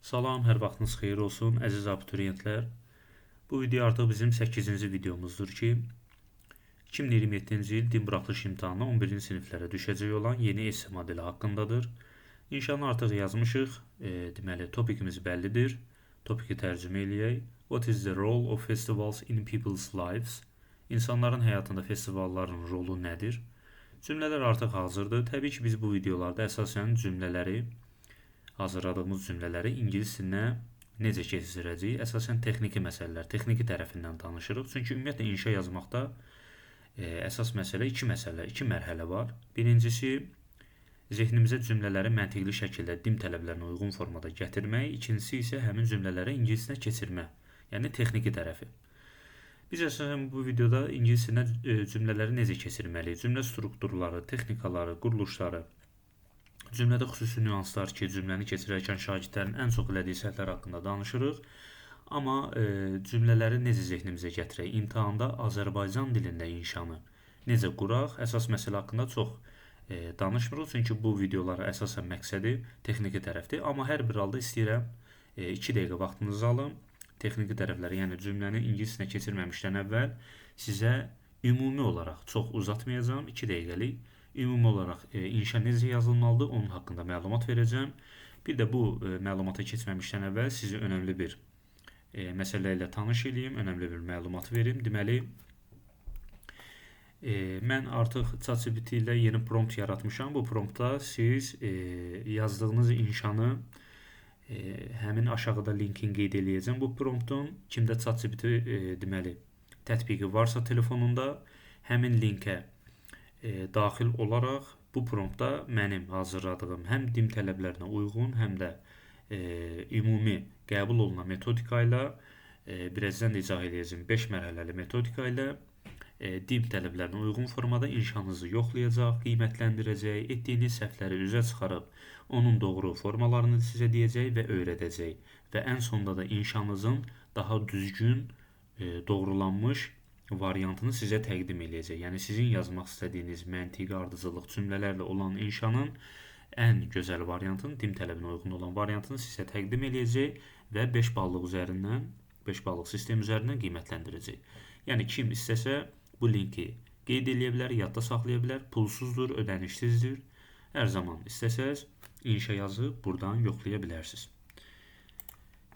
Salam, hər vaxtınız xeyir olsun, əziz abituriyentlər. Bu video artıq bizim 8-ci videomuzdur ki, 2027-ci il din buraxılış imtahanına 11-ci siniflərə düşəcək olan yeni esse modeli haqqındadır. İnşanı artıq yazmışıq. Deməli, topikimiz bəllidir. Topiki tərcümə eləyək. What is the role of festivals in people's lives? İnsanların həyatında festivalların rolu nədir? Cümlələr artıq hazırdır. Təbii ki, biz bu videolarda əsasən cümlələri, hazırladığımız cümlələri ingilis dilinə necə keçirəcəyik? Əsasən texniki məsələlər, texniki tərəfindən danışırıq. Çünki ümumiyyətlə inşa yazmaqda əsas məsələ iki məsələ, iki mərhələ var. Birincisi, zehnimizə cümlələri məntiqli şəkildə dim tələblərinə uyğun formada gətirmək, ikincisi isə həmin cümlələri ingilis dilinə keçirmə, yəni texniki tərəfi. Biz əsasən bu videoda ingilis dilinə cümlələri necə keçirməliyik, cümlə strukturları, texnikaları, quruluşları, cümlədə xüsusi nüanslar ki, cümləni keçirərkən şagirdlərin ən çox elədiyi səhvlər haqqında danışırıq. Amma cümlələri necə zehnimizə gətirək, imtahanda Azərbaycan dilində inşanı necə quraq, əsas məsələ haqqında çox danışmırıq. Çünki bu videolara əsasən məqsədi texniki tərəfdir. Amma hər bir halda istəyirəm 2 dəqiqə vaxtınızı alım. Texniki tərəfləri, yəni cümləni ingilis dilinə keçirməmişdən əvvəl sizə ümumi olaraq çox uzatmayacağam, 2 dəqiqəlik ümumi olaraq inşa necə yazılmalıdır, onun haqqında məlumat verəcəm. Bir də bu məlumata keçməmişdən əvvəl sizi önəmli bir məsələ ilə tanış eləyim, önəmli bir məlumat verim. Deməli, mən artıq ChatGPT ilə yeni prompt yaratmışam. Bu promptda siz yazdığınız inşanı həmin aşağıda linkin qeyd eləyəcəm. Bu promptun kimdə ChatGPT deməli tətbiqi varsa telefonunda, həmin linkə daxil olaraq bu promptda mənim hazırladığım həm dim tələblərinə uyğun, həm də ümumi qəbul olunan metodika ilə, birazdan da izah eləyəcəm, 5 mərhələli metodika ilə dim tələblərinə uyğun formada inşanızı yoxlayacaq, qiymətləndirəcək, etdiyiniz səhvləri üzə çıxarıb onun doğru formalarını sizə deyəcək və öyrədəcək və ən sonda da inşanızın daha düzgün, doğrulanmış variantını sizə təqdim eləyəcək. Yəni sizin yazmaq istədiyiniz məntiqi ardıcıllıq cümlələrlə olan inşanın ən gözəl variantını, dim tələbinə uyğun olan variantını sizə təqdim eləyəcək və 5 ballıq üzərindən, 5 ballıq sistem üzərindən qiymətləndirəcək. Yəni kim istəsə bu linki qeyd eləyə bilər, yadda saxlaya bilər, pulsuzdur, ödənişsizdir. Hər zaman istəsəz inşa yazıb buradan yoxlaya bilərsiniz.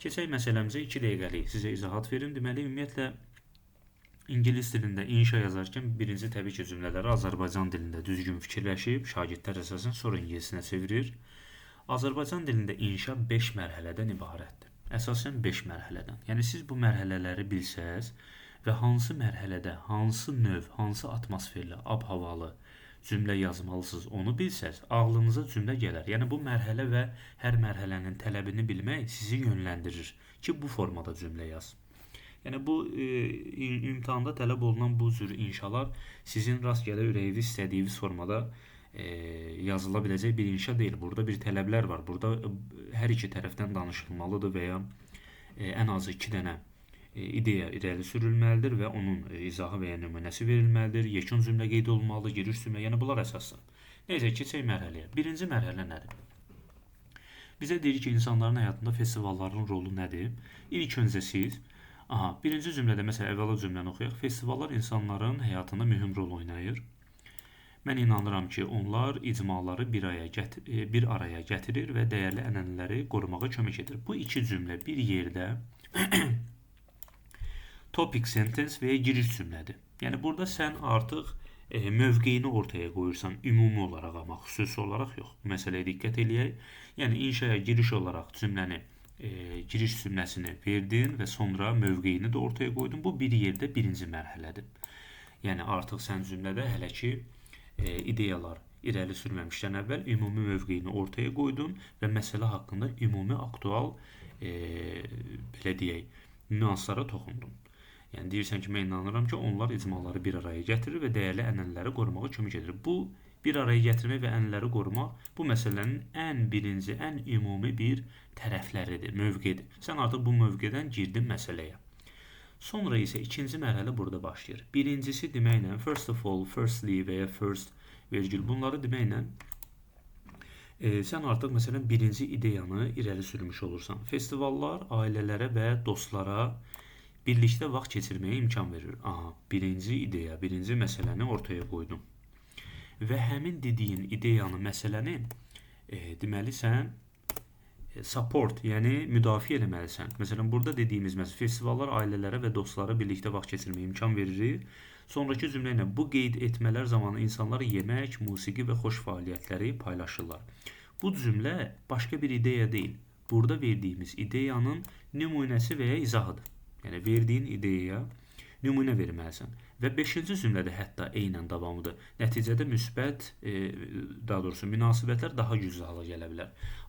Keçək məsələmizə, 2 dəqiqəlik sizə izahat verim. Deməli, ümumiyyətlə İngilis dilində inşa yazarkən birinci təbii ki, cümlələri Azərbaycan dilində düzgün fikirləşib, şagirdlər əsasən sonra ingilis dilinə çevirir. Azərbaycan dilində inşa 5 mərhələdən ibarətdir. Əsasən 5 mərhələdən. Yəni siz bu mərhələləri bilsəz və hansı mərhələdə, hansı növ, hansı atmosferli, ab-havalı cümlə yazmalısınız, onu bilsəz, ağlınıza cümlə gələr. Yəni bu mərhələ və hər mərhələnin tələbini bilmək sizi yönləndirir ki, bu formada cümlə yaz. Yəni bu imtahanda tələb olunan bu cür inşalar sizin rastgele ürəyiniz istədiyiniz formada yazıla biləcək bir inşa deyil. Burada bir tələblər var. Burada hər iki tərəfdən danışılmalıdır və ya ən azı 2 dənə ideya irəli sürülməlidir və onun izahı və ya nümunəsi verilməlidir. Yekun cümlə qeyd olunmalıdır, giriş cümlə, yəni bunlar əsasdır. Neysə, keçək mərhələyə. Birinci mərhələ nədir? Bizə deyir ki, insanların həyatında festivalların rolu nədir? İlk öncə siz, birinci cümlədə, məsələn, əvvəla cümləni oxuyaq. Festivallar insanların həyatında mühüm rol oynayır. Mən inanıram ki, onlar icmaları bir araya gətirir və dəyərli ənənələri qorumağa kömək edir. Bu iki cümlə bir yerdə topic sentence və ya giriş cümlədir. Yəni burada sən artıq mövqeyini ortaya qoyursan ümumi olaraq, amma xüsusi olaraq yox. Bu məsələyə diqqət eləyək. Yəni inşaya giriş olaraq cümləni, giriş cümləsini verdin və sonra mövqeyini də ortaya qoydun. Bu bir yerdə birinci mərhələdir. Yəni artıq sən cümlədə hələ ki ideyalar irəli sürməmişdən əvvəl ümumi mövqeyini ortaya qoydun və məsələ haqqında ümumi aktual, belə deyək, nüanslara toxundun. Yəni deyirsən ki, mən inanıram ki, onlar icmaları bir araya gətirir və dəyərli ənənələri qorumağa kömək edir. Bu bir araya gətirmək və ənənələri qorumaq bu məsələnin ən birinci, ən ümumi bir tərəfləridir, mövqedir. Sən artıq bu mövqedən girdin məsələyə. Sonra isə ikinci mərhələ burada başlayır. Birincisi deməklə first of all, firstly və ya first vergül, bunları deməklə Sən artıq məsələn birinci ideyanı irəli sürmüş olursan. Festivallar ailələrə və dostlara birlikdə vaxt keçirməyə imkan verir. Aha, birinci ideya, birinci məsələni ortaya qoydum. Və həmin dediyin ideyanı, məsələni deməli sən support, yəni müdafiə eləməlisən. Məsələn, burada dediyimiz məsələ festivallar ailələrə və dostlara birlikdə vaxt keçirməyə imkan verir. Sonrakı cümlə ilə bu qeyd etmələr zamanı insanlar yemək, musiqi və xoş fəaliyyətləri paylaşırlar. Bu cümlə başqa bir ideya deyil. Burada verdiyimiz ideyanın nümunəsi və ya izahıdır. Yəni verdiyin ideyaya nümunə verməlisən. Və 5-ci cümlədə hətta eynən davamıdır. Nəticədə müsbət, daha doğrusu münasibətlər daha güclü hala gələ bilər.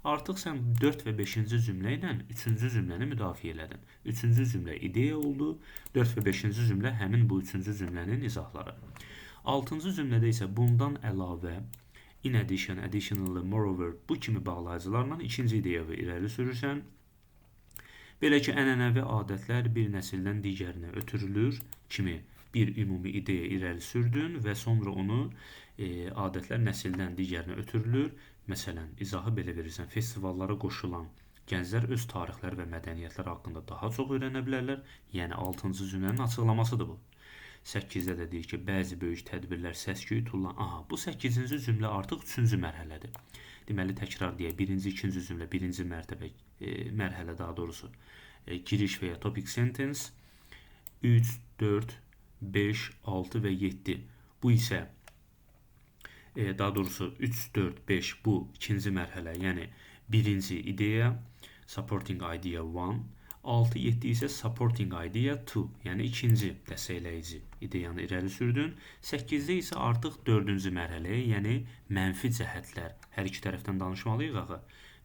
Artıq sən 4 və 5-ci cümlə ilə 3-cü cümləni müdafiə elədin. 3-cü cümlə ideya oldu, 4 və 5-ci cümlə həmin bu 3-cü cümlənin izahları. 6-cı cümlədə isə bundan əlavə in addition, additionally, moreover bu kimi bağlayıcılarla ikinci ideyanı irəli sürürsən. Belə ki, ənənəvi adətlər bir nəsildən digərinə ötürülür kimi bir ümumi ideya irəli sürdün və sonra onu adətlər nəsildən digərinə ötürülür. Məsələn, izahı belə verirsən, festivallara qoşulan gənclər öz tarixləri və mədəniyyətləri haqqında daha çox öyrənə bilərlər. Yəni 6-cı cümlənin açıqlamasıdır bu. 8-də də deyir ki, bəzi böyük tədbirlər səs-küy tullan. Aha, bu 8-ci cümlə artıq 3-cü mərhələdir. Deməli, təkrar deyək, birinci, ikinci cümlə, birinci mərtəbə, mərhələ daha doğrusu, giriş və ya topic sentence 3, 4, 5, 6 və 7. Bu isə daha doğrusu 3, 4, 5 bu ikinci mərhələ, yəni birinci ideya, supporting idea 1, 6, 7 isə supporting idea 2, yəni ikinci dəstəkləyici ideyanı irəli sürdün. 8-də isə artıq dördüncü mərhələyə, yəni mənfi cəhətlər, hər iki tərəfdən danışmalıyıq axı.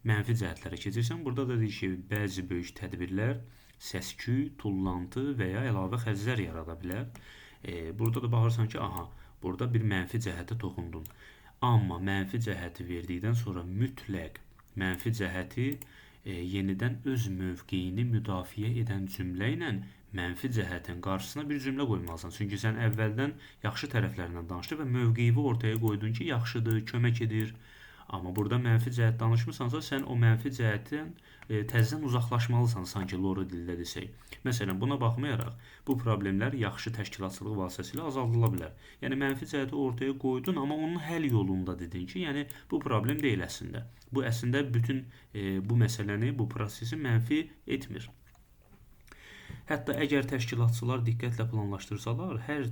Mənfi cəhətlərə keçirsən, burada da deyir ki, bəzi böyük tədbirlər səs-küy, tullantı və ya əlavə xərclər yarada bilər. Burada da baxırsan ki, aha, burada bir mənfi cəhətə toxundun. Amma mənfi cəhəti verdikdən sonra mütləq mənfi cəhəti yenidən öz mövqeyini müdafiə edən cümlə ilə mənfi cəhətin qarşısına bir cümlə qoymalısan. Çünki sən əvvəldən yaxşı tərəflərindən danışdın və mövqeyini ortaya qoydun ki, yaxşıdır, kömək edir. Amma burada mənfi cəhət danışmısansa, sən o mənfi cəhətdən təzədən uzaqlaşmalısan, sanki loru dildə desək. Məsələn, buna baxmayaraq, bu problemlər yaxşı təşkilatçılıq vasitəsilə azaldıla bilər. Yəni, mənfi cəhəti ortaya qoydun, amma onun həll yolunda dedin ki, yəni bu problem deyil əslində. Bu əslində bütün bu məsələni, bu prosesi mənfi etmir. Hətta əgər təşkilatçılar diqqətlə planlaşdırsalar, hər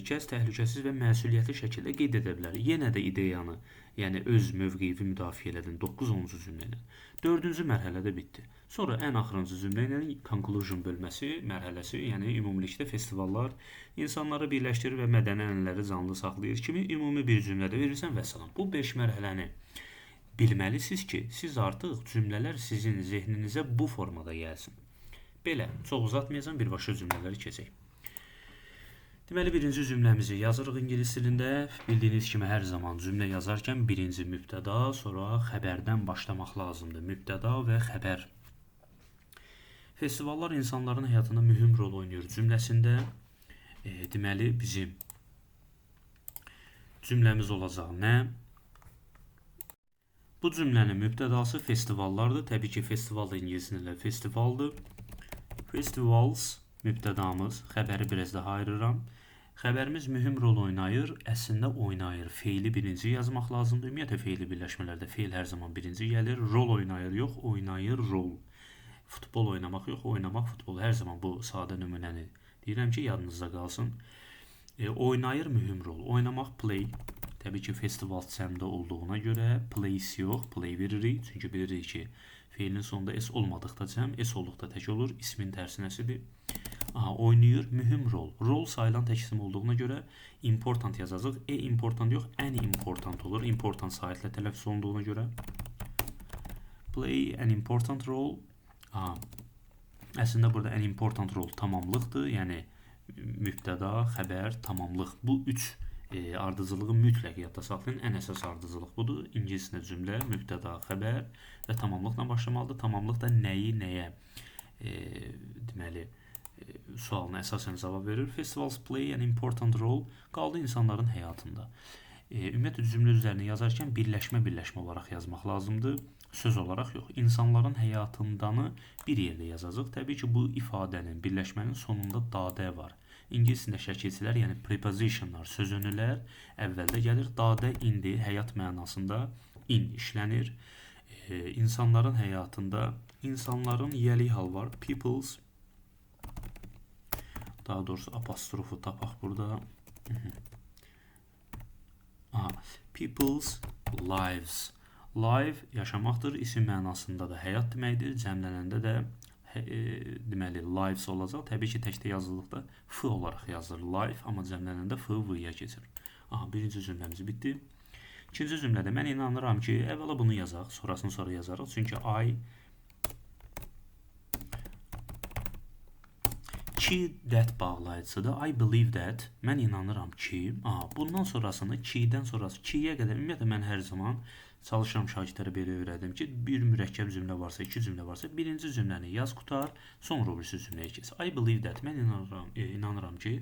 kəs təhlükəsiz və məsuliyyətli şəkildə qeyd edə bilər. Yenə də ideyanı, yəni öz mövqeyini müdafiə elədin 9-10-cu cümlə ilə. 4-cü mərhələdə bitdi. Sonra ən axırıncı cümlə ilə conclusion bölməsi, mərhələsi, yəni ümumilikdə festivallar insanları birləşdirir və mədəni ənənələri canlı saxlayır kimi ümumi bir cümlədə verirsən və salam. Bu 5 mərhələni bilməlisiniz ki, siz artıq cümlələr sizin zehninizə bu formada gəlsin. Belə, çox uzatmayacağam, birbaşa cümlələri keçək. Deməli, birinci cümləmizi yazırıq ingilis dilində. Bildiyiniz kimi hər zaman cümlə yazarkən birinci mübtəda, sonra xəbərdən başlamaq lazımdır. Mübtəda və xəbər. Festivallar insanların həyatında mühüm rol oynayır cümləsində. Deməli, bizim cümləmiz olacaq nə? Bu cümlənin mübtədası festivallardır. Təbii ki, festival da ingilis dilində festivaldır. Festivals mübtədamız. Xəbəri biraz daha ayırıram. Xəbərimiz mühüm rol oynayır. Əslində oynayır. Feili birinci yazmaq lazımdır. Ümumiyyətlə, feili birləşmələrdə feil hər zaman birinci gəlir. Rol oynayır yox, oynayır rol. Futbol oynamaq yox, oynamaq futbol. Hər zaman bu sadə nümunəni deyirəm ki, yadınızda qalsın. Oynayır mühüm rol. Oynamaq play. Təbii ki, festival cəmdə olduğuna görə plays yox, play veririk. Çünki bilirik ki, feilin sonunda s olmadıqda cəm, s olduqda tək olur. İsmin tərsinəsidir. Aha, oynayır mühüm rol. Rol sayılan tək isim olduğuna görə important yazacağıq. Important yox, an important olur. Important sayətlə tələffüz olunduğuna görə. Play an important role. Aha, əslində burada an important role tamamlıqdır. Yəni mübtəda, xəbər, tamamlıq. Bu üç ardıcılığı mütləq yadda saxlayın. Ən əsas ardıcılıq budur. İngiliscə cümlə, mübtəda, xəbər və tamamlıqla başlamalıdır. Tamamlıq da nəyi, nəyə deməli, sualına əsasən cavab verir. Festivals play an important role qaldı insanların həyatında. Ümumiyyətlə cümlə üzvlərini yazarkən birləşmə olaraq yazmaq lazımdır. Söz olaraq yox. İnsanların həyatındanı bir yerdə yazacaq. Təbii ki, bu ifadənin, birləşmənin sonunda dadə var. İngilis dilində şəkilçilər, yəni prepositionlar, sözönülər əvvəldə gəlir. Dadə indi həyat mənasında in işlənir. İnsanların həyatında, insanların yəlik hal var. People's, daha doğrusu apostrofu tapaq burada. Aha, people's lives. Life yaşamaqdır, isim mənasında da həyat deməkdir. Cəmlənəndə də deməli lives olacaq. Təbii ki, təkdə yazıldıqda f olaraq yazılır life, amma cəmlənəndə f v-yə keçir. Aha, birinci cümləmiz bitdi. İkinci cümlədə mən inanıram ki, əvvəla bunu yazaq, sonrasını sonra yazarıq. Çünki I ki that bağlayıcıdır. I believe that. Mən inanıram ki, aha, bundan sonrasını ki-dən sonrası ki-yə qədər ümumiyyətlə mən hər zaman çalışıram şagirdlərə belə öyrədim ki, bir mürəkkəb cümlə varsa, iki cümlə varsa, birinci cümləni yaz qutar, sonra o birisi cümləyə keç. I believe that. Mən inanıram ki,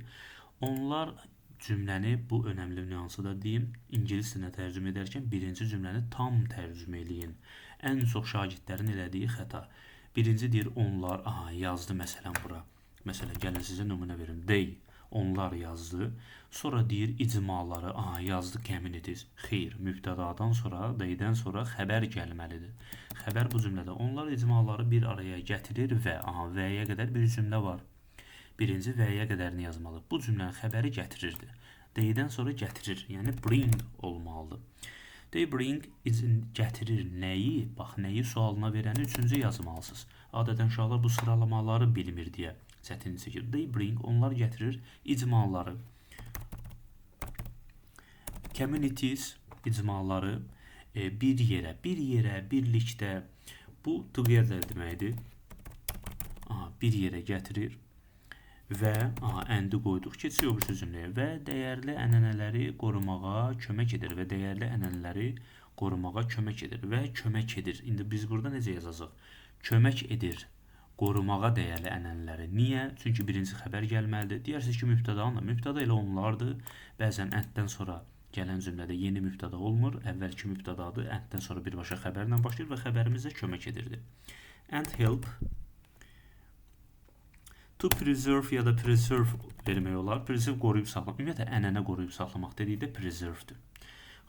onlar cümləni, bu önəmli nüansı da deyim, ingilis dilinə tərcümə edərkən birinci cümləni tam tərcümə eləyin. Ən çox şagirdlərin elədiyi xəta. Birinci deyir onlar, aha, yazdı məsələn bura. Məsələn, gəlin sizə nümunə verim. They, onlar yazdı. Sonra deyir icmaları, aha, yazdı communities. Xeyr, mübtədadan sonra, they-dən sonra xəbər gəlməlidir. Xəbər bu cümlədə. Onlar icmaları bir araya gətirir və, aha, və-yə qədər bir cümlə var. Birinci və-yə qədərini yazmalı. Bu cümlənin xəbəri gətirirdi. They-dən sonra gətirir, yəni bring olmalıdır. They bring gətirir nəyi? Bax, nəyi sualına verəni üçüncü yazmalısınız. Adətən uşaqlar bu sıralamaları bilmir deyə çətinlik çəkir. They bring, onlar gətirir icmaları. Communities, icmaları bir yerə, birlikdə. Bu together deməkdir. Aha, bir yerə gətirir və aha, and-i qoyduq. Keçirik o birisi cümləyə. Və dəyərli ənənələri qorumağa kömək edir. Və dəyərli ənənələri qorumağa kömək edir. Və kömək edir. İndi biz burada necə yazacaq? Kömək edir qorumağa dəyərli ənənələri. Niyə? Çünki birinci xəbər gəlməlidir. Deyərsiniz ki, mübtədanla. Mübtəda elə onlardır. Bəzən and-dən sonra gələn cümlədə yeni mübtəda olmur. Əvvəlki mübtədadır. And-dən sonra birbaşa xəbərlə başlayır və xəbərimizə kömək edirdi. And help to preserve ya da preserve vermək olar. Preserve qoruyub saxlamaq. Ümumiyyətlə ənənə qoruyub saxlamaq dedikdə preserve-dir.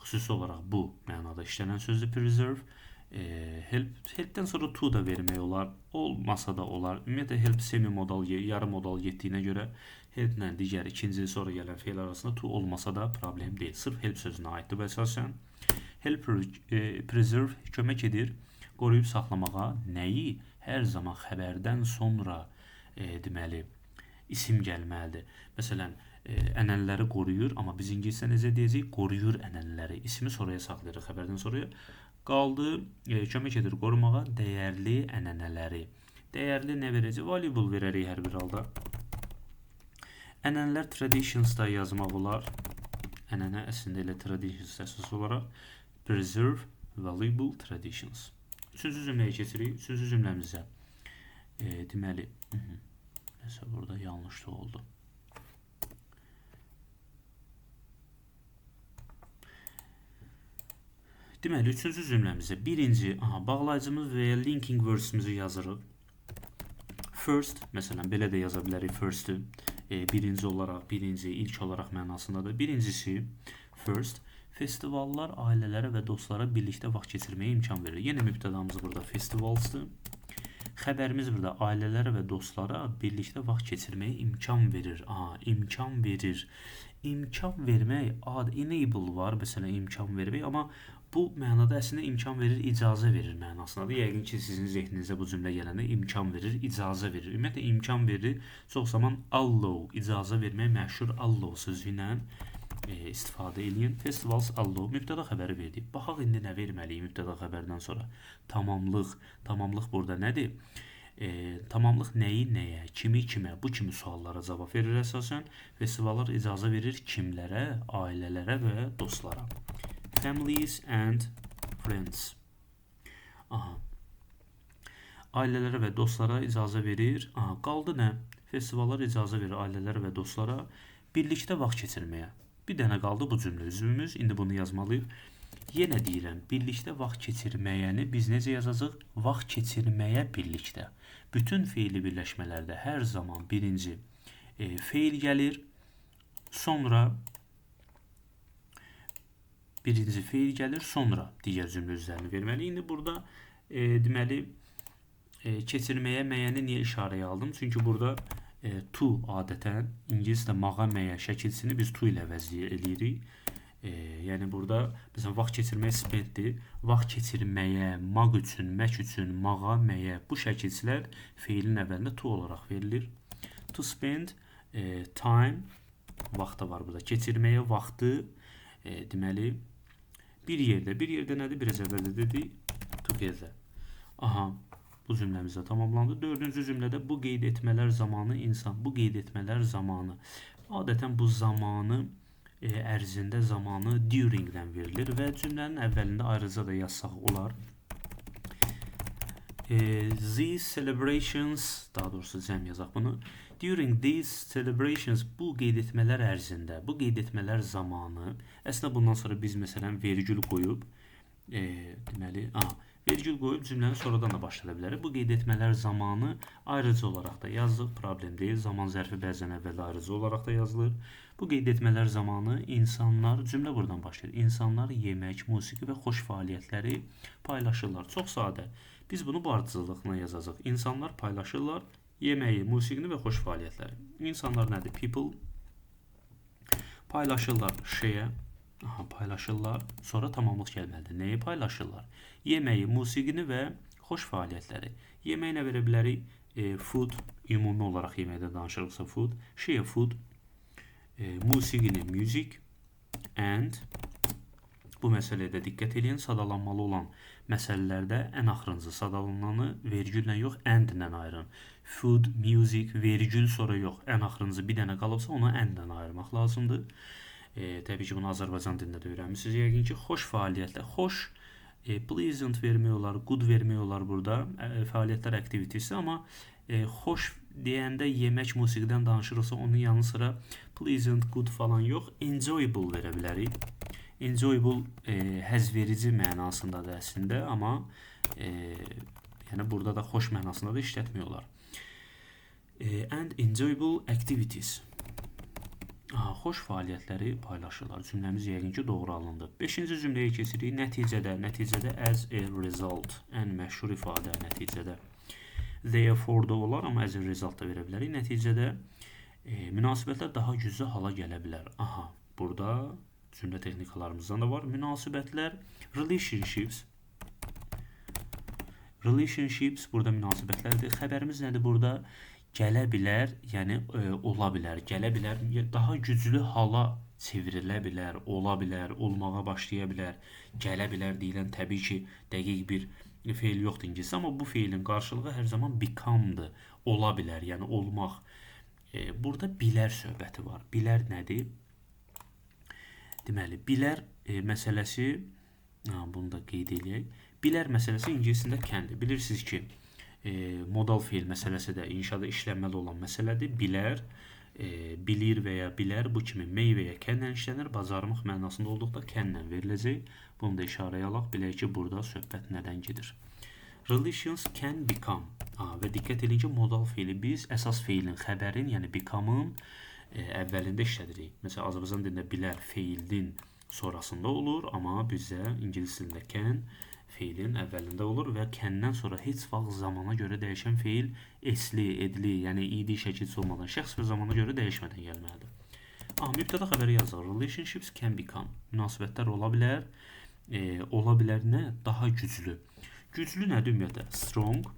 Xüsusi olaraq bu mənada işlənən sözdür preserve. Help-dən sonra to da vermək olar, olmasa da olar. Ümumiyyətlə help semi-modal, yarı modal getdiyinə görə help-lə digər ikinci sonra gələn feil arasında to olmasa da problem deyil. Sırf help sözünə aiddir bu əsasən. Help preserve kömək edir qoruyub saxlamağa nəyi? Hər zaman xəbərdən sonra deməli isim gəlməlidir. Məsələn, ənənələri qoruyur, amma biz ingiliscə necə deyəcəyik? Qoruyur ənənələri. İsmi sonraya saxlayırıq, xəbərdən sonraya. Qaldı, kömək edir qorumağa dəyərli ənənələri. Dəyərli nə verəcək? Valuable verərik hər bir halda. Ənənələr traditions-da yazmaq olar. Ənənə əslində elə traditions əsas olaraq. Preserve valuable traditions. Üçüncü cümləyə keçirik. Üçüncü cümləmizə. Deməli, nəsə burada yanlışlıq oldu. Deməli, üçüncü cümləmizdə birinci, aha, bağlayıcımız və ya linking words-imizi yazırıq. First, məsələn, belə də yaza bilərik first-ü. Birinci olaraq, birinci, ilk olaraq mənasındadır. Birincisi, first, festivallar ailələrə və dostlara birlikdə vaxt keçirməyə imkan verir. Yenə mübtədamız burada festivalsdır. Xəbərimiz burada ailələrə və dostlara birlikdə vaxt keçirməyə imkan verir. Aha, imkan verir. İmkan vermək, ad, enable var, məsələn, imkan vermək, amma bu mənada əslində imkan verir, icazə verir mənasındadır. Yəqin ki, sizin zehninizə bu cümlə gələndə imkan verir, icazə verir. Ümumiyyətlə, imkan verir, çox zaman allow, icazə vermək məşhur allow sözü ilə istifadə eləyin. Festivals allow, mübtəda xəbəri verdik. Baxaq indi nə verməliyik mübtəda xəbərdən sonra. Tamamlıq, tamamlıq burada nədir? Tamamlıq nəyi nəyə, kimi kimə, bu kimi suallara cavab verir əsasən. Festivallar icazə verir kimlərə? Ailələrə və dostlara. Families and friends. Aha. Ailələrə və dostlara icazə verir. Aha, qaldı nə? Festivallar icazə verir ailələrə və dostlara birlikdə vaxt keçirməyə. Bir dənə qaldı bu cümlə üzvümüz. İndi bunu yazmalıyıq. Yenə deyirəm, birlikdə vaxt keçirməyəni biz necə yazacağıq? Vaxt keçirməyə birlikdə. Bütün feili birləşmələrdə hər zaman birinci feil gəlir, sonra birinci feil gəlir, sonra digər cümlə üzvlərini verməliyik. İndi burada deməli keçirməyə, məyəni niyə işarəyə aldım? Çünki burada to adətən ingiliscə mağa, məyə şəkilçisini biz to ilə əvəz eləyirik. Yəni burada məsələn vaxt keçirməyə spenddir. Vaxt keçirməyə, maq üçün, mək üçün, mağa, məyə bu şəkilçilər feilin əvvəlində to olaraq verilir. To spend time vaxt da var burada. Keçirməyə vaxtı deməli bir yerdə. Bir yerdə nədir? Biraz əvvəl də dedik. Together. Aha, bu cümləmiz də tamamlandı. Dördüncü cümlədə bu qeyd etmələr zamanı insan, bu qeyd etmələr zamanı. Adətən bu zamanı ərzində zamanı during-dən verilir və cümlənin əvvəlində ayrıca da yazsaq olar. These celebrations, daha doğrusu cəm yazaq bunu. During these celebrations, bu qeyd etmələr ərzində, bu qeyd etmələr zamanı. Əslində bundan sonra biz məsələn vergül qoyub, deməli, vergül qoyub cümləni sonradan da başlaya bilərik. Bu qeyd etmələr zamanı ayrıca olaraq da yazdıq, problem deyil. Zaman zərfi bəzən əvvəldə ayrıca olaraq da yazılır. Bu qeyd etmələr zamanı insanlar, cümlə buradan başlayır. İnsanlar yemək, musiqi və xoş fəaliyyətləri paylaşırlar. Çox sadə. Biz bunu bu ardıcıllıqla yazacağıq. İnsanlar paylaşırlar yeməyi, musiqini və xoş fəaliyyətləri. İnsanlar nədir? People paylaşırlar share. Aha, paylaşırlar. Sonra tamamlıq gəlməlidir. Nəyi paylaşırlar? Yeməyi, musiqini və xoş fəaliyyətləri. Yeməyi nə verə bilərik? Food, ümumi olaraq yeməkdən danışırıqsa food. Share food, musiqini music and bu məsələyə də diqqət eləyin. Sadalanmalı olan məsələlərdə ən axırıncı sadalananı vergüllə yox, and-lə ayırın. Food, music, vergül sonra yox. Ən axırıncı bir dənə qalıbsa onu and-lə ayırmaq lazımdır. Təbii ki, bunu Azərbaycan dilində də öyrənmişsiniz. Yəqin ki, xoş fəaliyyətlər, xoş, pleasant vermək olar, good vermək olar burada, fəaliyyətlər activitiesi, amma xoş deyəndə yemək, musiqidən danışırıqsa, onun yanı sıra pleasant, good falan yox, enjoyable verə bilərik. Enjoyable həzz verici mənasındadır əslində, amma yəni burada da xoş mənasında da işlətmək olar. And enjoyable activities. Aha, xoş fəaliyyətləri paylaşırlar. Cümləmiz yəqin ki, doğru alındı. Beşinci cümləyə keçirik. Nəticədə, nəticədə as a result. Ən məşhur ifadə nəticədə. Therefore da olar, amma as a result da verə bilərik. Nəticədə münasibətlər daha güclü hala gələ bilər. Aha, burada cümlə texnikalarımızdan da var. Münasibətlər, relationships. Relationships burada münasibətlərdir. Xəbərimiz nədir burada? Gələ bilər, yəni ola bilər, gələ bilər, daha güclü hala çevrilə bilər, ola bilər, olmağa başlaya bilər, gələ bilər deyilən təbii ki, dəqiq bir feil yoxdur ingiliscə, amma bu feilin qarşılığı hər zaman become-dır, ola bilər, yəni olmaq. Burada bilər söhbəti var. Bilər nədir? Deməli, bilər məsələsi, bunu da qeyd eləyək. Bilər məsələsi ingiliscəsində can-dir. Bilirsiniz ki, modal feil məsələsi də inşada işlənməli olan məsələdir. Bilər, bilir və ya bilər bu kimi may və ya can-lə işlənir. Bacarmaq mənasında olduqda can-lə veriləcək. Bunu da işarəyə alaq. Bilək ki, burada söhbət nədən gedir. Relations can become. Və diqqət edin ki, modal feili biz əsas feilin, xəbərin, yəni become-ın əvvəlində işlədirik. Məsələn, Azərbaycan dilində bilər feilin sonrasında olur, amma bizə ingilis dilində can feilin əvvəlində olur və can-dən sonra heç vaxt zamana görə dəyişən feil esli, edli, yəni id şəkilçisi olmadan, şəxs və zamana görə dəyişmədən gəlməlidir. Mübtəda xəbəri yazılır. Relationships can become. Münasibətlər ola bilər. Ola bilər nə? Daha güclü. Güclü nədir ümumiyyətlə? Strong.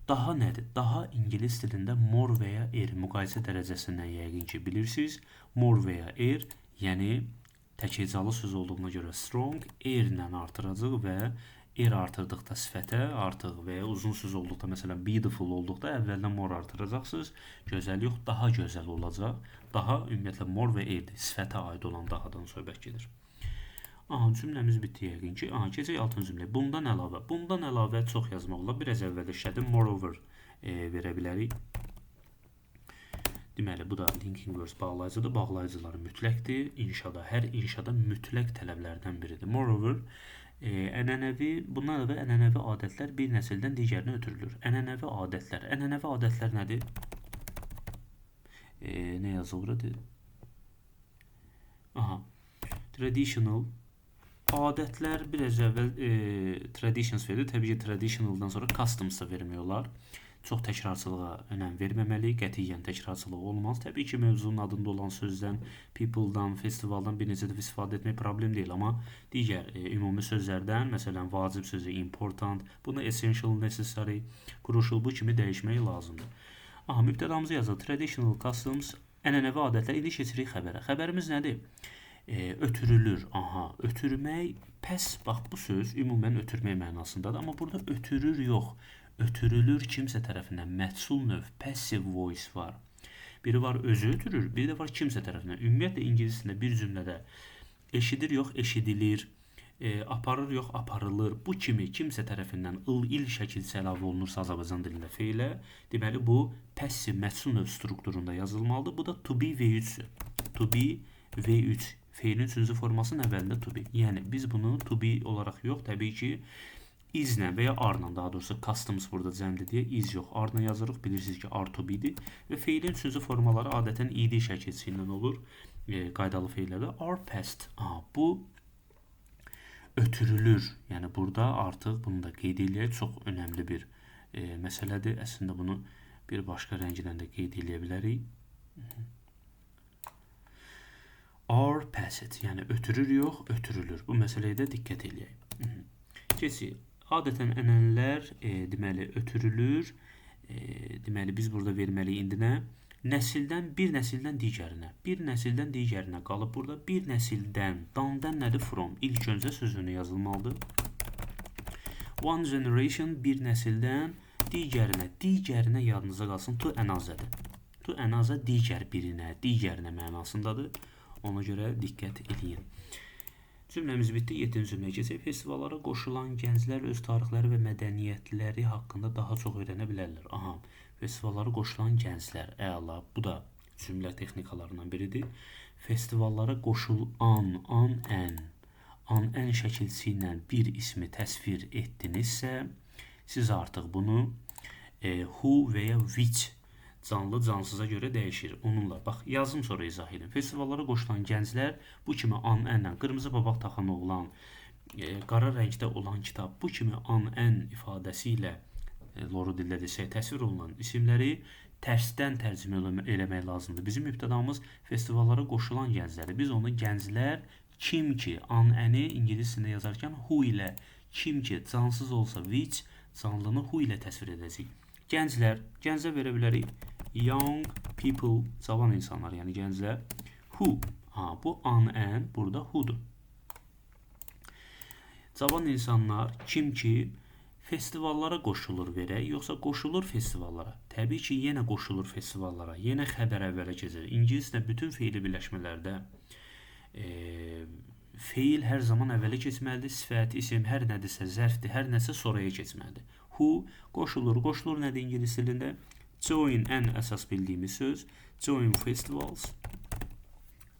Daha nədir? Daha ingilis dilində more və ya er müqayisə dərəcəsindən yəqin ki bilirsiniz. More və ya er, yəni tək hecalı söz olduğuna görə strong er-lə artıracaq və er artırdıqda sifətə artıq və ya uzun söz olduqda, məsələn beautiful olduqda əvvəldən more artıracaqsınız. Gözəl yox, daha gözəl olacaq. Daha ümumiyyətlə more və erdir. Sifətə aid olan dahadan söhbət gedir. Aha, cümləmiz bitdi yəqin ki. Aha, keçək altıncı cümləyə. Bundan əlavə. Bundan əlavə çox yazmaq olar. Biraz əvvəl işlədim. Moreover verə bilərik. Deməli, bu da linking words bağlayıcıdır. Bağlayıcılar mütləqdir. İnşada, hər inşada mütləq tələblərdən biridir. Moreover, ənənəvi, bundan əlavə ənənəvi adətlər bir nəsildən digərinə ötürülür. Ənənəvi adətlər. Ənənəvi adətlər nədir? Nə yazır burada? Aha. Traditional adətlər biraz əvvəl traditions verdi. Təbii ki, traditionaldan sonra customs da vermək olar. Çox təkrarçılığa önəm verməməliyik. Qətiyyən təkrarçılıq olmaz. Təbii ki, mövzunun adında olan sözdən, people-dan, festivaldan bir neçə dəfə istifadə etmək problem deyil, amma digər ümumi sözlərdən, məsələn, vacib sözü important, bunu essential, necessary, crucial bu kimi dəyişmək lazımdır. Aha, mübtədamızı yazaq. Traditional customs, ənənəvi adətlər. İndi keçirik xəbərə. Xəbərimiz nədir? Ötürülür. Aha, ötürmək, pəs, bax bu söz ümumən ötürmək mənasındadır, amma burada ötürür yox. Ötürülür kimsə tərəfindən, məhsul növ, passive voice var. Biri var özü ötürür, biri də var kimsə tərəfindən. Ümumiyyətlə ingilis dilində bir cümlədə eşidir yox, eşidilir, aparır yox, aparılır. Bu kimi kimsə tərəfindən ıl-il şəkilçi əlavə olunursa Azərbaycan dilində feilə, deməli bu passive məhsul növ strukturunda yazılmalıdır. Bu da to be V3-dür. To be V3 feilin üçüncü formasının əvvəlində to be. Yəni biz bunu to be olaraq yox, təbii ki, is-lə və ya are-la, daha doğrusu customs burada cəmdir deyə is yox, are-la yazırıq. Bilirsiniz ki, are to be-dir və feilin üçüncü formaları adətən ed şəkilçi ilə olur. Qaydalı feillərdə are passed. Aha, bu ötürülür. Yəni burada artıq bunu da qeyd eləyək. Çox önəmli bir məsələdir. Əslində bunu bir başqa rənglə də qeyd eləyə bilərik. Are passed, yəni ötürür yox, ötürülür. Bu məsələyə də diqqət eləyək. Keçik. Adətən ənənələr deməli ötürülür. Deməli biz burada verməliyik indi nə? Nəsildən bir nəsildən digərinə, bir nəsildən digərinə qalıb burada bir nəsildən, dandan nədir? From. İlk öncə sözünü yazılmalıdır. One generation bir nəsildən digərinə, digərinə yadınıza qalsın. To another'dır. To another digər birinə, digərinə mənasındadır. Ona görə diqqət eləyin. Cümləmiz bitdi. 7-ci cümləyə keçək. Festivallara qoşulan gənclər öz tarixləri və mədəniyyətləri haqqında daha çox öyrənə bilərlər. Aha, festivallara qoşulan gənclər. Əla, bu da cümlə texnikalarından biridir. Festivallara qoşulan, an, ən, an, ən şəkilçi ilə bir ismi təsvir etdinizsə, siz artıq bunu who və ya which canlı cansıza görə dəyişir. Onunla, bax, yazım sonra izah edin. Festivallara qoşulan gənclər bu kimi an, ənlə, qırmızı papaq taxan oğlan, qara rəngdə olan kitab, bu kimi an, ən ifadəsi ilə, loru dildə desək, təsvir olunan isimləri tərsdən tərcümə eləmək lazımdır. Bizim mübtədamız festivallara qoşulan gənclərdir. Biz onu gənclər kim ki, an, əni ingilis dilində yazarkən who ilə, kim ki, cansız olsa which, canlını who ilə təsvir edəcəyik. Gənclər, gəncə verə bilərik. Young people, cavan insanlar, yəni gənclər. Who, ha, bu an, ən, burada who-dur. Cavan insanlar kim ki festivallara qoşulur verək, yoxsa qoşulur festivallara? Təbii ki, yenə qoşulur festivallara, yenə xəbər əvvələ keçir. İngilisdə bütün feili birləşmələrdə feil hər zaman əvvələ keçməlidir, sifət, isim, hər nədirsə zərfdir, hər nəsə sonraya keçməlidir. Who qoşulur, qoşulur nədir ingilis dilində? Join ən əsas bildiyimiz söz, join festivals.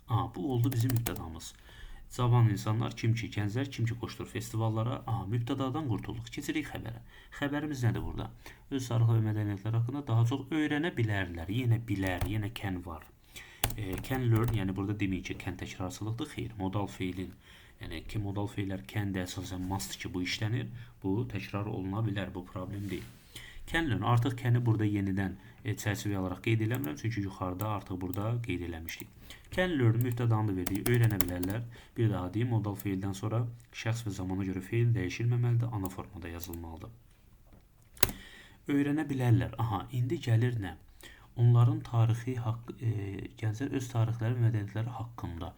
Aha, bu oldu bizim mübtədamız. Cavan insanlar kim ki, gənclər kim ki qoşulur festivallara, aha, mübtədadan qurtulduq. Keçirik xəbərə. Xəbərimiz nədir burada? Öz tarixi və mədəniyyətləri haqqında daha çox öyrənə bilərlər. Yenə bilər, yenə can var. Can learn, yəni burada deməyik ki, can təkrarçılıqdır. Xeyr, modal feilin, yəni ki, modal feillər can də əsasən must ki, bu işlənir. Bu təkrar oluna bilər, bu problem deyil. Can learn, artıq can-i burada yenidən çərçivə alaraq qeyd eləmirəm, çünki yuxarıda artıq burada qeyd eləmişdik. Can learn mübtədanı verdik, öyrənə bilərlər. Bir daha deyim, modal feildən sonra şəxs və zamana görə feil dəyişilməməlidir, ana formada yazılmalıdır. Öyrənə bilərlər. Aha, indi gəlir nə? Onların tarixi haqq, gənclər öz tarixləri və mədəniyyətləri haqqında.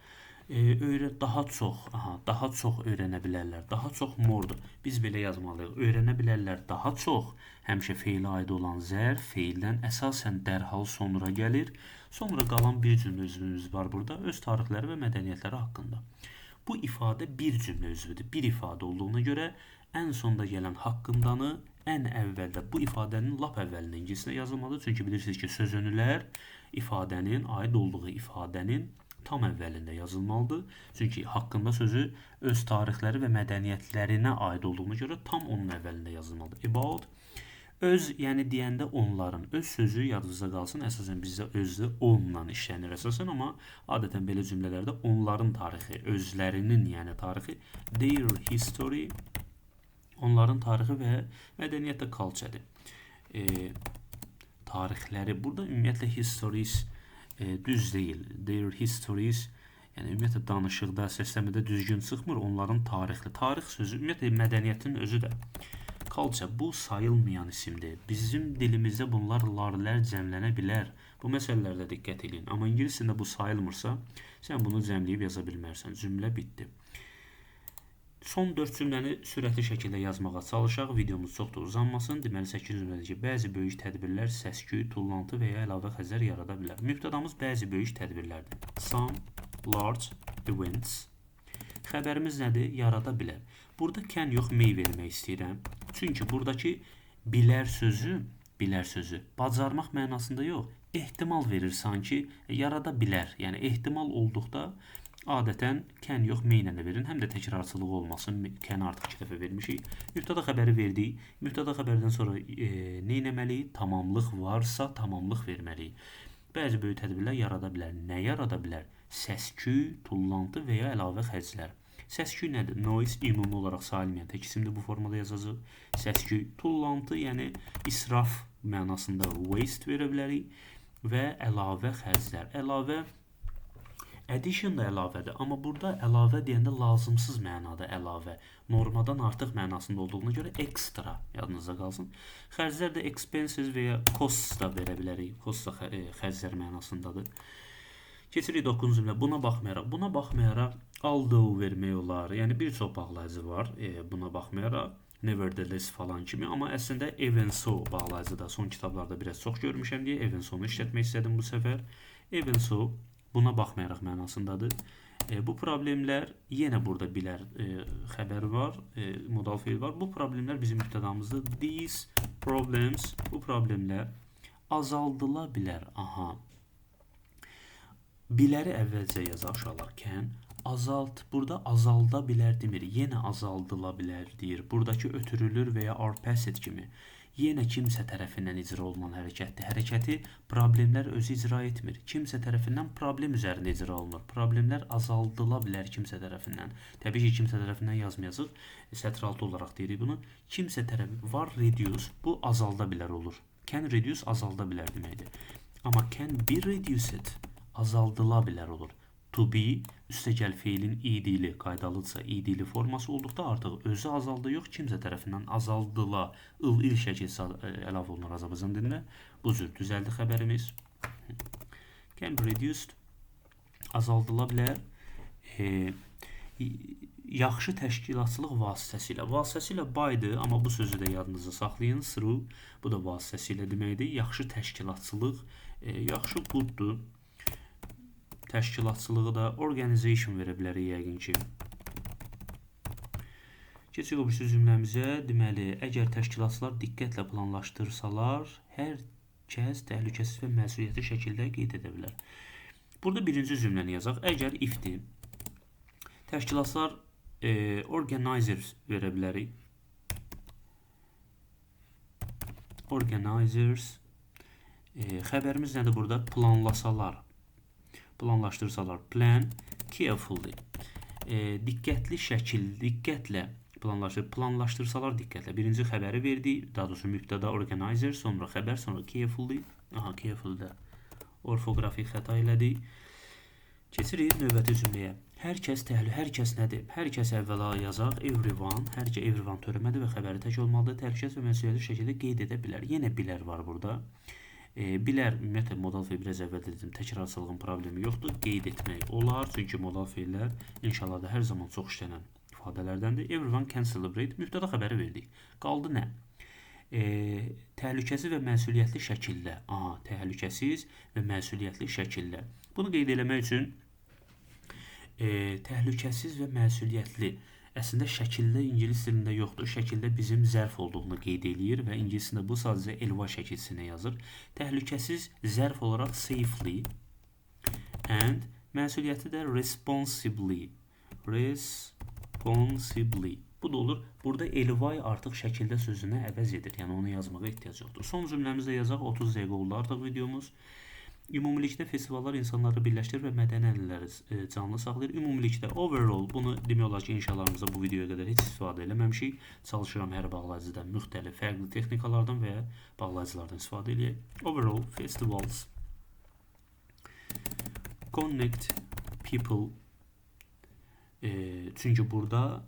Daha çox, aha, daha çox öyrənə bilərlər. Daha çox more'dur. Biz belə yazmalıyıq. Öyrənə bilərlər daha çox. Həmişə feilə aid olan zərf feildən əsasən dərhal sonra gəlir. Sonra qalan bir cümlə üzvümüz var burada. Öz tarixləri və mədəniyyətləri haqqında. Bu ifadə bir cümlə üzvüdür. Bir ifadə olduğuna görə ən sonda gələn haqqındanı Ən əvvəldə bu ifadənin lap əvvəlində ingiliscə yazılmalıdır. Çünki bilirsiniz ki, sözönülər ifadənin, aid olduğu ifadənin tam əvvəlində yazılmalıdır. Çünki haqqında sözü öz tarixləri və mədəniyyətlərinə aid olduğuna görə tam onun əvvəlində yazılmalıdır. About öz, yəni deyəndə onların öz sözü yadınızda qalsın. Əsasən bizdə özdür, onunla işlənir əsasən, amma adətən belə cümlələrdə onların tarixi, özlərinin, yəni tarixi, their history, onların tarixi və mədəniyyət də culture-dir. Tarixləri. Burada ümumiyyətlə histories düz deyil. Their histories, yəni ümumiyyətlə danışıqda, səsləmədə düzgün çıxmır. Onların tarixli. Tarix sözü ümumiyyətlə mədəniyyətin özü də. Culture bu sayılmayan isimdir. Bizim dilimizdə bunlar larlər cəmlənə bilər. Bu məsələlərdə diqqət edin. Amma ingilis dilində bu sayılmırsa, sən bunu cəmləyib yaza bilmərsən. Cümlə bitdi. Son 4 cümləni sürətli şəkildə yazmağa çalışaq. Videomuz çox da uzanmasın. Deməli, 8 cümlədir ki, bəzi böyük tədbirlər səs-küy, tullantı və ya əlavə xərclər yarada bilər. Mübtədamız bəzi böyük tədbirlərdir. Some large events. Xəbərimiz nədir? Yarada bilər. Burada can yox, may vermək istəyirəm. Çünki buradakı bilər sözü, bacarmaq mənasında yox, ehtimal verir sanki, yarada bilər. Yəni, ehtimal olduqda adətən can yox, may ilə də verin. Həm də təkrarçılığı olmasın. Can artıq 2 dəfə vermişik. Mübtəda xəbəri verdik. Mübtəda xəbərdən sonra nə etməliyik? Tamamlıq varsa tamamlıq verməliyik. Bəzi böyük tədbirlər yarada bilər. Nə yarada bilər? Səs-küy, tullantı və ya əlavə xərclər. Səs-küy nədir? Noise ümumi olaraq sayılmayan tək isimdir, bu formada yazacağıq. Səs-küy, tullantı, yəni israf mənasında waste verə bilərik və əlavə xərclər. Əlavə addition da əlavədir, amma burada əlavə deyəndə lazımsız mənada əlavə, normadan artıq mənasında olduğuna görə ekstra yadınızda qalsın. Xərclər də expenses və ya costs da verə bilərik. Costs da xərclər mənasındadır. Keçirik 9-cu cümlə. Buna baxmayaraq, buna baxmayaraq although vermək olar. Yəni bir çox bağlayıcı var buna baxmayaraq. Nevertheless falan kimi, amma əslində even so bağlayıcı da son kitablarda biraz çox görmüşəm deyə even so-nu işlətmək istədim bu səfər. Even so buna baxmayaraq mənasındadır. Bu problemlər yenə burada bilər xəbər var, modal feil var. Bu problemlər bizim mübtədamızdır. These problems, bu problemlər azaldıla bilər. Aha. Biləri əvvəlcə yazaq uşaqlar. Can azalt. Burada azalda bilər demir. Yenə azaldıla bilər deyir. Buradakı ötürülür və ya are passed kimi. Yenə kimsə tərəfindən icra olunan hərəkətdir. Hərəkəti problemlər özü icra etmir. Kimsə tərəfindən problem üzərində icra olunur. Problemlər azaldıla bilər kimsə tərəfindən. Təbii ki, kimsə tərəfindən yazmayacaq. Sətr altı olaraq deyirik bunu. Kimsə tərəfi var reduce. Bu azalda bilər olur. Can reduce azalda bilər deməkdir. Amma can be reduced azaldıla bilər olur. To be üstəgəl feilin idili qaydalıdırsa, idili forması olduqda artıq özü azaldı yox, kimsə tərəfindən azaldıla, il şəkilsi əlavə olunur Azərbaycan dilində. Bu cür düzəldi xəbərimiz. Can be reduced azaldıla bilər. Yaxşı təşkilatçılıq vasitəsilə. Vasitəsilə by'dır, amma bu sözü də yadınızda saxlayın. Through, bu da vasitəsilə deməkdir. Yaxşı təşkilatçılıq, yaxşı gooddur. Təşkilatçılığı da organization verə bilərik yəqin ki. Keçirik o birisi cümləmizə. Deməli, əgər təşkilatçılar diqqətlə planlaşdırsalar, hər kəs təhlükəsiz və məsuliyyətli şəkildə qeyd edə bilər. Burada birinci cümləni yazaq. Əgər if-dir, təşkilatçılar organizers verə bilərik. Organizers. Xəbərimiz nədir burada? Planlasalar. Planlaşdırsalar. Plan carefully. Diqqətli şəkil, diqqətlə planlaşdırsalar diqqətlə. Birinci xəbəri verdik. Daha doğrusu mübtəda organizer, sonra xəbər, sonra carefully. Aha, carefully də orfoqrafik xəta elədik. Keçirik növbəti cümləyə. Hər kəs təhlükə, hər kəs nədir? Hər kəs əvvəla yazaq. Everyone, hər kəs everyone törəmədir və xəbəri tək olmalıdır. Təhlükəsiz və məsuliyyətli şəkildə qeyd edə bilər. Yenə bilər var burada. Bilər, ümumiyyətlə, modal feil biraz əvvəl dedim, təkrarçılığın problemi yoxdur. Qeyd etmək olar, çünki modal feillər inşallah da hər zaman çox işlənən ifadələrdəndir. Everyone can celebrate. Mübtəda xəbəri verdik. Qaldı nə? Təhlükəsiz və məsuliyyətli şəkildə. Aha, təhlükəsiz və məsuliyyətli şəkildə. Bunu qeyd eləmək üçün təhlükəsiz və məsuliyyətli Əslində şəkildə ingilis dilində yoxdur. Şəkildə bizim zərf olduğunu qeyd eləyir və ingilis dilində bu sadəcə LY şəkilsinə yazır. Təhlükəsiz zərf olaraq safely and məsuliyyəti də responsibly. Responsibly. Bu da olur. Burada LY artıq şəkildə sözünü əvəz edir. Yəni onu yazmağa ehtiyac yoxdur. Son cümləmizdə yazaq. 30 dəqiqə oldu artıq videomuz. Ümumilikdə festivallar insanları birləşdirir və mədəni ənənələri canlı saxlayır. Ümumilikdə overall bunu demək olar ki, inşalarımızda bu videoya qədər heç istifadə eləməmişik. Çalışıram hər bağlayıcıdan müxtəlif fərqli texnikalardan və ya bağlayıcılardan istifadə eləyək. Overall festivals connect people. Çünki burada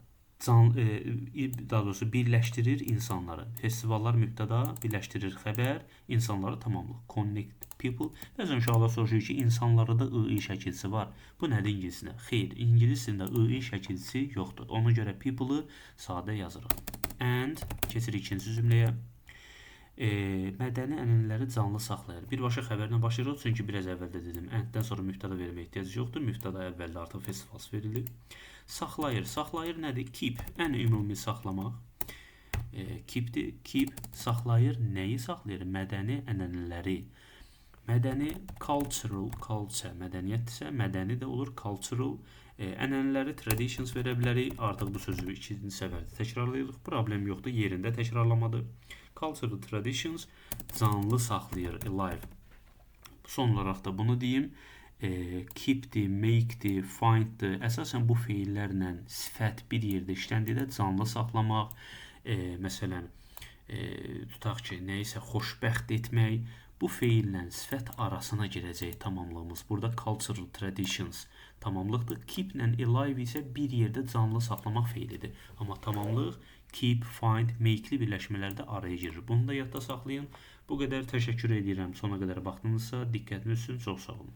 daha doğrusu birləşdirir insanları. Festivallar mübtəda, birləşdirir xəbər, insanları tamamlıq. Connect people. Bəzən uşaqlar soruşur ki, insanlarda da II şəkilçisi var. Bu nədir ingilisində? Xeyr, ingilis dilində II şəkilçisi yoxdur. Ona görə people-ı sadə yazırıq. And keçirik ikinci cümləyə. Mədəni ənənələri canlı saxlayır. Birbaşa xəbərlə başlayırıq, çünki biraz əvvəldə dedim, and-dən sonra mübtəda verməyə ehtiyac yoxdur. Mübtəda əvvəldə artıq festivals verilib. Saxlayır. Saxlayır nədir? Keep. Ən ümumi saxlamaq. Keepdir. Keep saxlayır. Nəyi saxlayır? Mədəni ənənələri. Mədəni cultural, culture, mədəniyyətdirsə, mədəni də olur cultural. Ənənələri traditions verə bilərik. Artıq bu sözü ikinci səfərdə təkrarlayırıq. Problem yoxdur. Yerində təkrarlamadır. Cultural traditions canlı saxlayır, alive. Son olaraq da bunu deyim. Keep'dir, make'dir, find'dir. Əsasən bu feillərlə sifət bir yerdə işləndikdə canlı saxlamaq, məsələn, tutaq ki, nəyisə xoşbəxt etmək, bu feillə sifət arasına girəcək tamamlığımız. Burada cultural traditions tamamlıqdır. Keep-lə alive isə bir yerdə canlı saxlamaq feilidir. Amma tamamlıq keep, find, make-li birləşmələrdə araya girir. Bunu da yadda saxlayın. Bu qədər təşəkkür edirəm. Sona qədər baxdınızsa, diqqətiniz üçün çox sağ olun.